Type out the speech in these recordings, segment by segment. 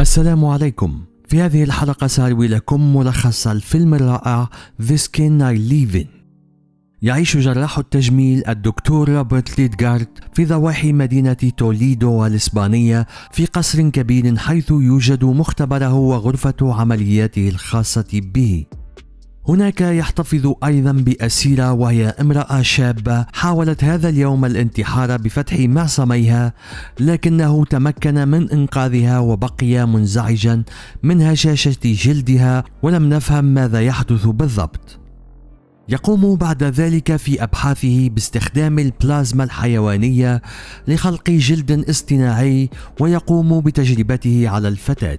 السلام عليكم. في هذه الحلقة سأروي لكم ملخص الفيلم الرائع This Can I Live In. يعيش جراح التجميل الدكتور روبرت ليدغارد في ضواحي مدينة توليدو الإسبانية في قصر كبير حيث يوجد مختبره وغرفة عملياته الخاصة به. هناك يحتفظ أيضا بأسيرة وهي امرأة شابة حاولت هذا اليوم الانتحار بفتح معصميها، لكنه تمكن من إنقاذها وبقي منزعجا من هشاشة جلدها ولم نفهم ماذا يحدث بالضبط. يقوم بعد ذلك في أبحاثه باستخدام البلازما الحيوانية لخلق جلد اصطناعي ويقوم بتجربته على الفتاة.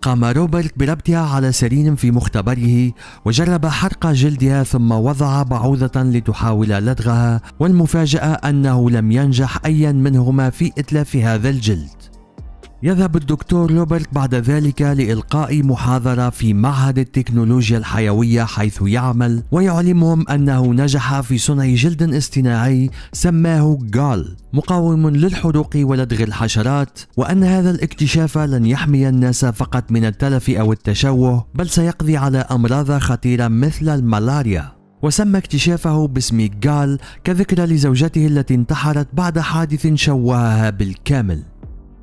قام روبرت بربطها على سرير في مختبره وجرب حرق جلدها ثم وضع بعوضة لتحاول لدغها، والمفاجأة أنه لم ينجح أي منهما في إتلاف هذا الجلد. يذهب الدكتور روبرت بعد ذلك لإلقاء محاضرة في معهد التكنولوجيا الحيوية حيث يعمل، ويعلمهم أنه نجح في صنع جلد اصطناعي سماه جال مقاوم للحروق ولدغ الحشرات، وأن هذا الاكتشاف لن يحمي الناس فقط من التلف أو التشوه بل سيقضي على أمراض خطيرة مثل الملاريا. وسمى اكتشافه باسم جال كذكرى لزوجته التي انتحرت بعد حادث شوهها بالكامل.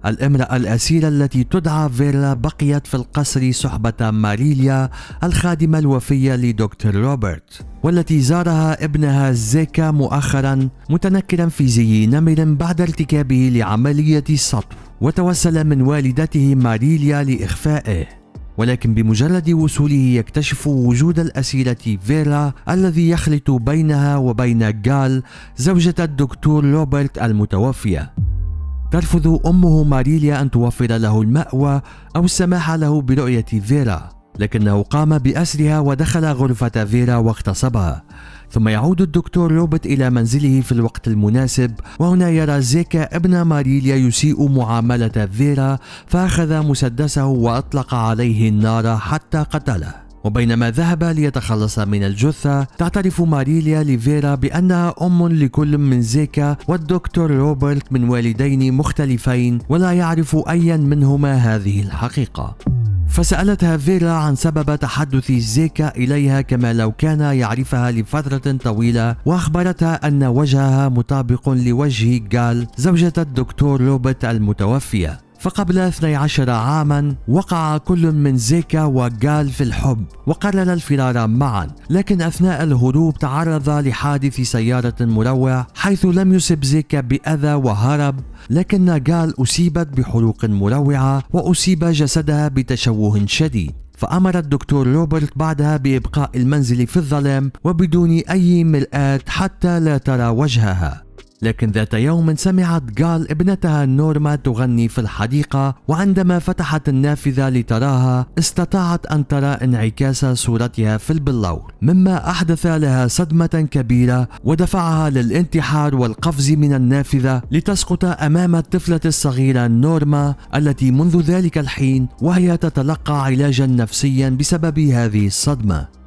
الامرأة الأسيرة التي تدعى فيرلا بقيت في القصر صحبة ماريليا الخادمة الوفية لدكتور روبرت، والتي زارها ابنها زيكا مؤخرا متنكرا في زي نمر بعد ارتكابه لعملية سطو، وتوسل من والدته ماريليا لإخفائه. ولكن بمجرد وصوله يكتشف وجود الأسيرة فيرلا الذي يخلط بينها وبين جال زوجة الدكتور روبرت المتوفية. ترفض أمه ماريليا أن توفر له المأوى أو السماح له برؤية فيرا، لكنه قام بأسرها ودخل غرفة فيرا واغتصبها. ثم يعود الدكتور روبرت إلى منزله في الوقت المناسب، وهنا يرى زيكا ابن ماريليا يسيء معاملة فيرا، فأخذ مسدسه وأطلق عليه النار حتى قتله. وبينما ذهب ليتخلص من الجثة تعترف ماريليا لفيرا بأنها أم لكل من زيكا والدكتور روبرت من والدين مختلفين ولا يعرف أي منهما هذه الحقيقة. فسألتها فيرا عن سبب تحدث زيكا إليها كما لو كان يعرفها لفترة طويلة، وأخبرتها أن وجهها مطابق لوجه جال زوجة الدكتور روبرت المتوفية. فقبل 12 عاما وقع كل من زيكا وجال في الحب وقرر الفرار معا، لكن أثناء الهروب تعرض لحادث سيارة مروع حيث لم يصب زيكا بأذى وهرب، لكن جال أصيبت بحروق مروعة وأصيب جسدها بتشوه شديد. فأمر الدكتور روبرت بعدها بإبقاء المنزل في الظلام وبدون أي مرآة حتى لا ترى وجهها. لكن ذات يوم سمعت جال ابنتها نورما تغني في الحديقة، وعندما فتحت النافذة لتراها استطاعت أن ترى انعكاس صورتها في البلور، مما أحدث لها صدمة كبيرة ودفعها للانتحار والقفز من النافذة لتسقط أمام الطفلة الصغيرة نورما التي منذ ذلك الحين وهي تتلقى علاجا نفسيا بسبب هذه الصدمة.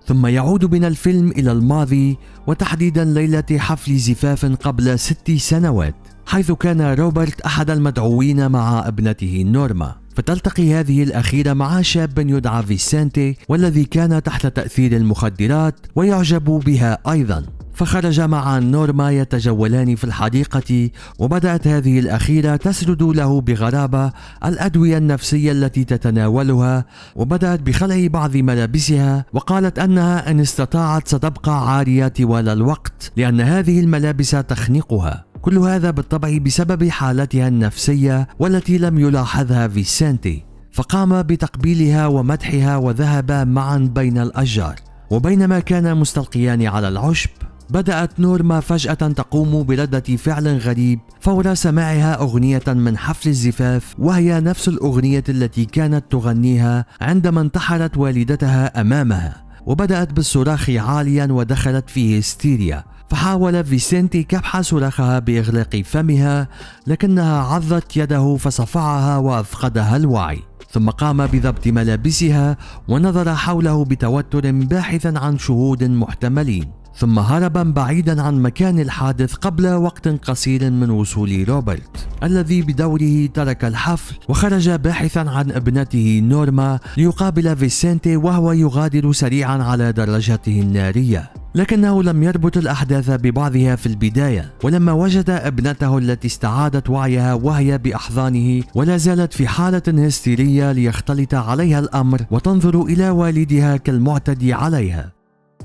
ثم يعود بنا الفيلم إلى الماضي، وتحديدا ليلة حفل زفاف قبل 6 سنوات، حيث كان روبرت أحد المدعوين مع ابنته نورما. فتلتقي هذه الأخيرة مع شاب يدعى فيسنتي والذي كان تحت تأثير المخدرات ويعجب بها أيضا. فخرج مع نورما يتجولان في الحديقة، وبدأت هذه الأخيرة تسرد له بغرابة الأدوية النفسية التي تتناولها، وبدأت بخلع بعض ملابسها، وقالت أنها إن استطاعت ستبقى عارية طوال الوقت لأن هذه الملابس تخنقها. كل هذا بالطبع بسبب حالتها النفسية والتي لم يلاحظها فيسنتي. فقام بتقبيلها ومدحها وذهبا معا بين الأشجار، وبينما كانا مستلقيان على العشب بدأت نورما فجأة تقوم بردة فعل غريب فور سماعها أغنية من حفل الزفاف، وهي نفس الأغنية التي كانت تغنيها عندما انتحرت والدتها أمامها، وبدأت بالصراخ عاليا ودخلت في هستيريا. فحاول فيسنتي كبح صراخها بإغلاق فمها، لكنها عضت يده فصفعها وأفقدها الوعي. ثم قام بضبط ملابسها ونظر حوله بتوتر باحثا عن شهود محتملين، ثم هربا بعيدا عن مكان الحادث قبل وقت قصير من وصول روبرت الذي بدوره ترك الحفل وخرج باحثا عن ابنته نورما ليقابل فيسنتي وهو يغادر سريعا على دراجته النارية، لكنه لم يربط الأحداث ببعضها في البداية، ولما وجد ابنته التي استعادت وعيها وهي بأحضانه ولا زالت في حالة هستيرية ليختلط عليها الأمر وتنظر إلى والدها كالمعتدي عليها،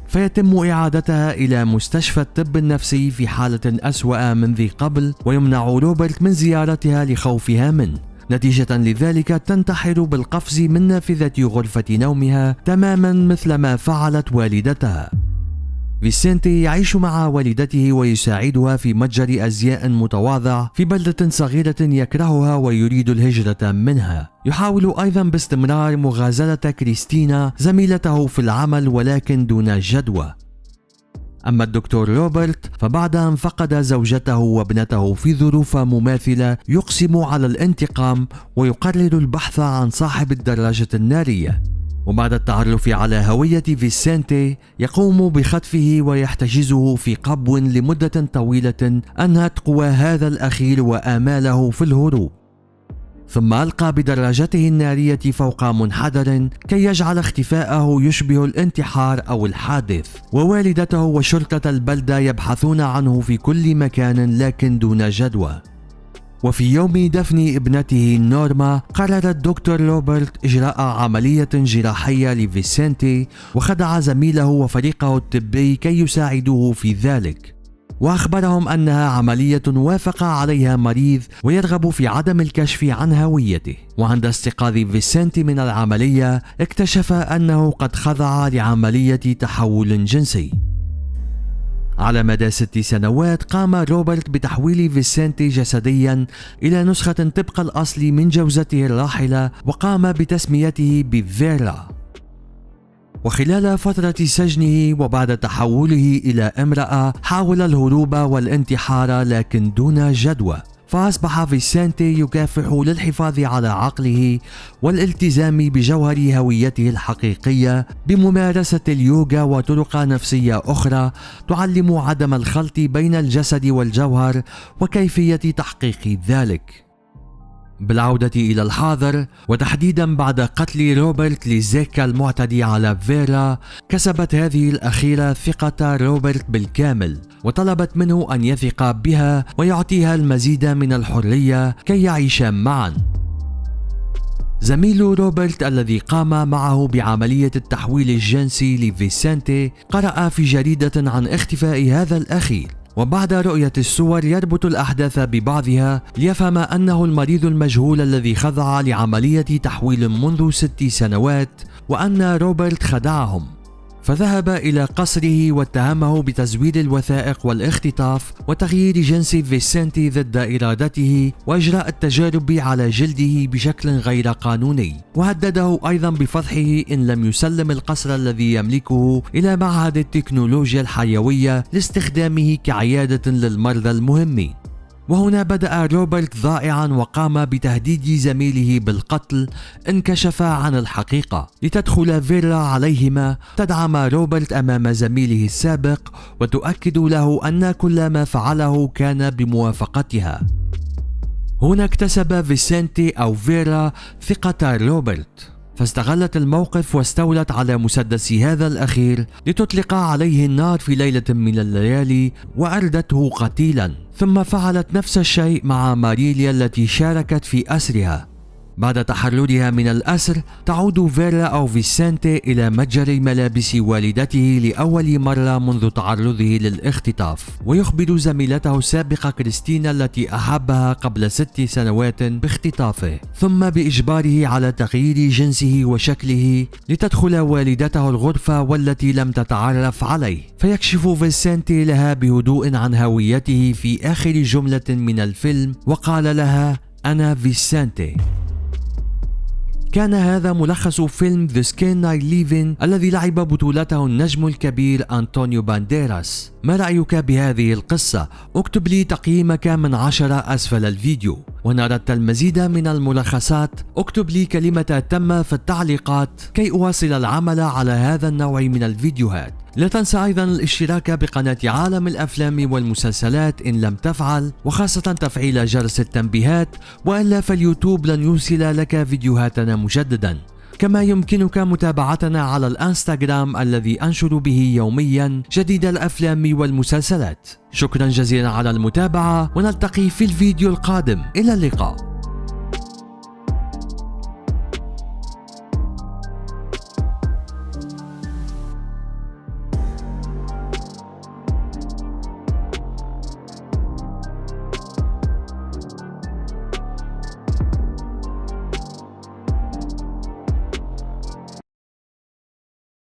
فيتم إعادتها إلى مستشفى الطب النفسي في حالة أسوأ من ذي قبل، ويمنع روبرت من زيارتها لخوفها منه. نتيجة لذلك تنتحر بالقفز من نافذة غرفة نومها تماما مثل ما فعلت والدتها. فيسنتي يعيش مع والدته ويساعدها في متجر أزياء متواضع في بلدة صغيرة يكرهها ويريد الهجرة منها. يحاول أيضا باستمرار مغازلة كريستينا زميلته في العمل ولكن دون جدوى. أما الدكتور روبرت فبعد أن فقد زوجته وابنته في ظروف مماثلة يقسم على الانتقام ويقرر البحث عن صاحب الدراجة النارية، وبعد التعرف على هوية فيسنتي يقوم بخطفه ويحتجزه في قبو لمدة طويلة أنهت قوى هذا الأخير وآماله في الهروب، ثم ألقى بدراجته النارية فوق منحدر كي يجعل اختفاءه يشبه الانتحار أو الحادث، ووالدته وشرطة البلدة يبحثون عنه في كل مكان لكن دون جدوى. وفي يوم دفن ابنته نورما قرر الدكتور روبرت إجراء عملية جراحية لفيسنتي وخدع زميله وفريقه الطبي كي يساعدوه في ذلك، وأخبرهم أنها عملية وافق عليها مريض ويرغب في عدم الكشف عن هويته. وعند استيقاظ فيسنتي من العملية اكتشف أنه قد خضع لعملية تحول جنسي. على مدى 6 سنوات قام روبرت بتحويل فيسنتي جسديا إلى نسخة طبق الأصل من جوزته الراحلة وقام بتسميته بفيرا. وخلال فترة سجنه وبعد تحوله إلى امرأة حاول الهروب والانتحار لكن دون جدوى، فأصبح فيسنتي يكافح للحفاظ على عقله والالتزام بجوهر هويته الحقيقية بممارسة اليوغا وطرق نفسية أخرى تعلم عدم الخلط بين الجسد والجوهر وكيفية تحقيق ذلك. بالعودة إلى الحاضر وتحديدا بعد قتل روبرت لزيكا المعتدي على فيرا، كسبت هذه الأخيرة ثقة روبرت بالكامل وطلبت منه أن يثق بها ويعطيها المزيد من الحرية كي يعيشا معا. زميل روبرت الذي قام معه بعملية التحويل الجنسي لفيسنتي قرأ في جريدة عن اختفاء هذا الأخير، وبعد رؤية الصور يربط الأحداث ببعضها ليفهم أنه المريض المجهول الذي خضع لعملية تحويل منذ 6 سنوات وأن روبرت خدعهم، فذهب إلى قصره واتهمه بتزوير الوثائق والاختطاف وتغيير جنس فيسنتي ضد إرادته وإجراء التجارب على جلده بشكل غير قانوني، وهدده أيضا بفضحه إن لم يسلم القصر الذي يملكه إلى معهد التكنولوجيا الحيوية لاستخدامه كعيادة للمرضى المهمين. وهنا بدأ روبرت ضائعا وقام بتهديد زميله بالقتل إن كشف عن الحقيقة، لتدخل فيرا عليهما تدعم روبرت أمام زميله السابق وتؤكد له أن كل ما فعله كان بموافقتها. هنا اكتسب فيسنتي أو فيرا ثقة روبرت، فاستغلت الموقف واستولت على مسدس هذا الأخير لتطلق عليه النار في ليلة من الليالي وأردته قتيلا، ثم فعلت نفس الشيء مع ماريليا التي شاركت في أسرها. بعد تحررها من الأسر تعود فيرا أو فيسنتي إلى متجر ملابس والدته لأول مرة منذ تعرضه للاختطاف، ويخبر زميلته السابقة كريستينا التي أحبها قبل 6 سنوات باختطافه، ثم بإجباره على تغيير جنسه وشكله لتدخل والدته الغرفة والتي لم تتعرف عليه، فيكشف فيسنتي لها بهدوء عن هويته في آخر جملة من الفيلم وقال لها: أنا فيسنتي. كان هذا ملخص فيلم The Skin I Live In الذي لعب بطولته النجم الكبير أنطونيو بانديراس. ما رأيك بهذه القصة؟ اكتب لي تقييمك من 10 أسفل الفيديو، وإن أردت المزيد من الملخصات اكتب لي كلمة تم في التعليقات كي أواصل العمل على هذا النوع من الفيديوهات. لا تنسى أيضا الاشتراك بقناة عالم الأفلام والمسلسلات إن لم تفعل، وخاصة تفعيل جرس التنبيهات، وإلا فاليوتيوب لن يرسل لك فيديوهاتنا مجددا. كما يمكنك متابعتنا على الانستغرام الذي أنشر به يوميا جديد الأفلام والمسلسلات. شكرا جزيلا على المتابعة، ونلتقي في الفيديو القادم. إلى اللقاء.